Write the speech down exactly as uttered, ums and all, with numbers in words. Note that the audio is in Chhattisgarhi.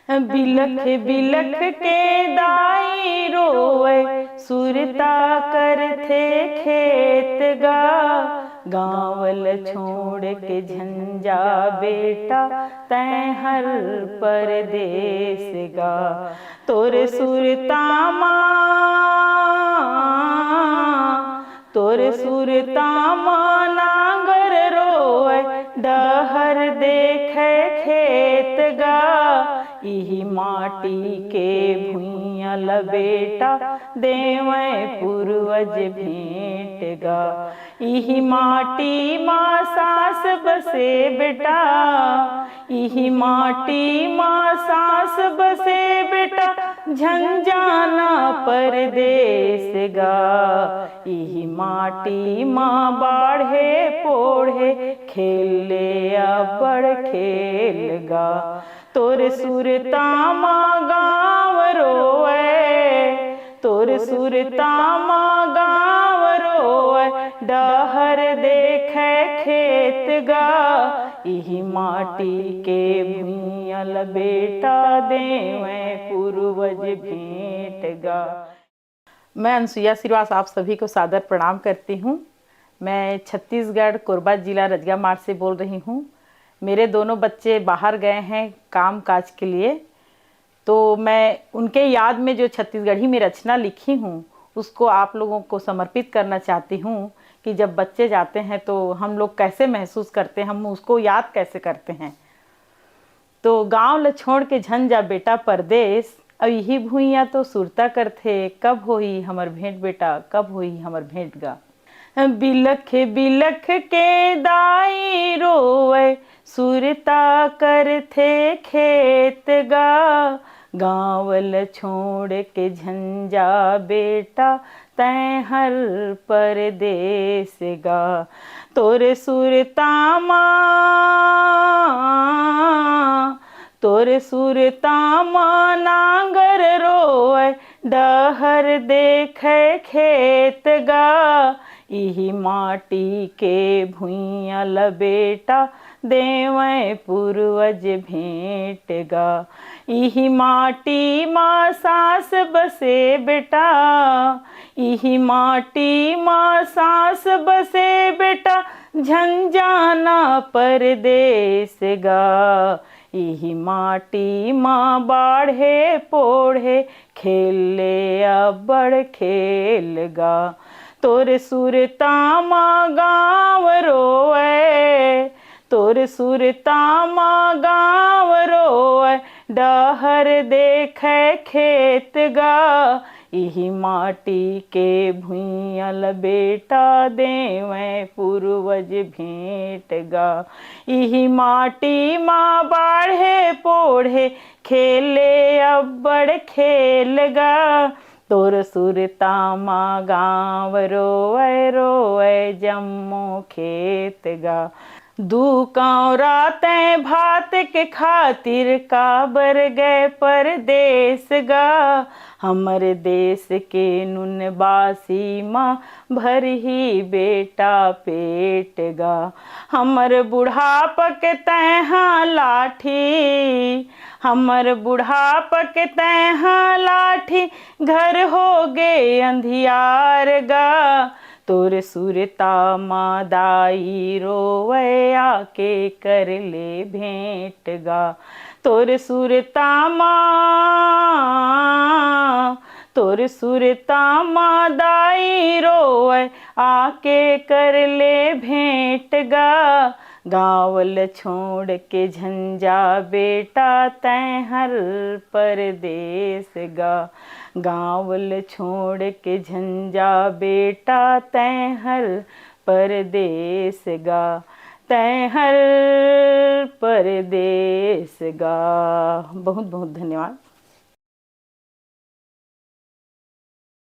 बिलख बिलख के दाई रोवय, सुरता करथे खेत गा। गाँव ल छोड़ के झन जा बेटा, तैं हर परदेस गा। तोर सुरता मा, तोर सुरता मा नांगर रोवय, डहर देखय खेत गा। इही माटी के भुइयां ल बेटा, देवय पूर्वज भेंट गा। इही माटी मा सांस बसे बेटा, इही माटी मा सांस बसे बेटा, झन जाना परदेस गा। इही माटी मा बाढ़े पोढ़े, खेले अब्बड़ खेल गा। तोर सुरता मा गाँव रोवय, तोर सुरता मा गाँव रोवय, डहर देखय खेत गा। इही माटी के भुइयां ल बेटा, देवय पूर्वज भेंट गा। मैं अनसुईया श्रीवास आप सभी को सादर प्रणाम करती हूँ। मैं छत्तीसगढ़ कोरबा जिला रजगा मार्ग से बोल रही हूँ। मेरे दोनों बच्चे बाहर गए हैं काम काज के लिए, तो मैं उनके याद में जो छत्तीसगढ़ी में रचना लिखी हूँ, उसको आप लोगों को समर्पित करना चाहती हूँ कि जब बच्चे जाते हैं तो हम लोग कैसे महसूस करते हैं, हम उसको याद कैसे करते हैं। तो गांव ल छोड़ के झन जा बेटा परदेस, अउ इही भुइयां तो सुरता करथे, कब होही हमर भेंट बेटा, कब होही हमर भेंट गा। बिलख बिलख के दाई रोवय, सुरता करथे खेत गा। गांव ल छोड़ के झन जा बेटा, तैं हर परदेस गा। तोर सुरता मा, तोर सुरता मा नांगर रोवय, डहर देखय खेत गा। इही माटी के भुइयां ल बेटा, देवय पूर्वज भेंट गा। इही माटी मा सांस बसे बेटा, इही माटी मा सांस बसे बेटा, झन जाना परदेस गा। इही माटी मा बाढ़े पोढ़े, खेले अब्बड़ खेल गा। तोर सुरता मा गाँव रोवय, तोर सुरता मा गाँव रोवय, डहर देखय खेत गा। इही माटी के भुइयां ल बेटा, देवय पूर्वज भेंट गा। इही माटी मा बाढ़े पोढ़े, खेले अब्बड़ खेल गा। तोर सुरता मा गाँव रोवय रोवय, जम्मो खेत गा। दू कौरा तैं भात के खातिर, काबर गए परदेस गा। हमर देस के नून बासी मा, भरही बेटा पेट गा। हमर बुढ़ापा के तैं हा लाठी, हमर बुढ़ापा के तैं हा लाठी, घर हो गे अंधियार गा। तोर सुरता मा दाई रोवय, आके कर ले भेंट गा। तोर सुरता मा, तोर सुरता मा दाई रोवय, आके कर ले भेंट गा। गाँव ल छोड़ के झन जा बेटा, तैं हर परदेस गा। गाँव ल छोड़ के झन जा बेटा, तैं हर परदेस गा, तैं हर परदेस गा। बहुत बहुत धन्यवाद।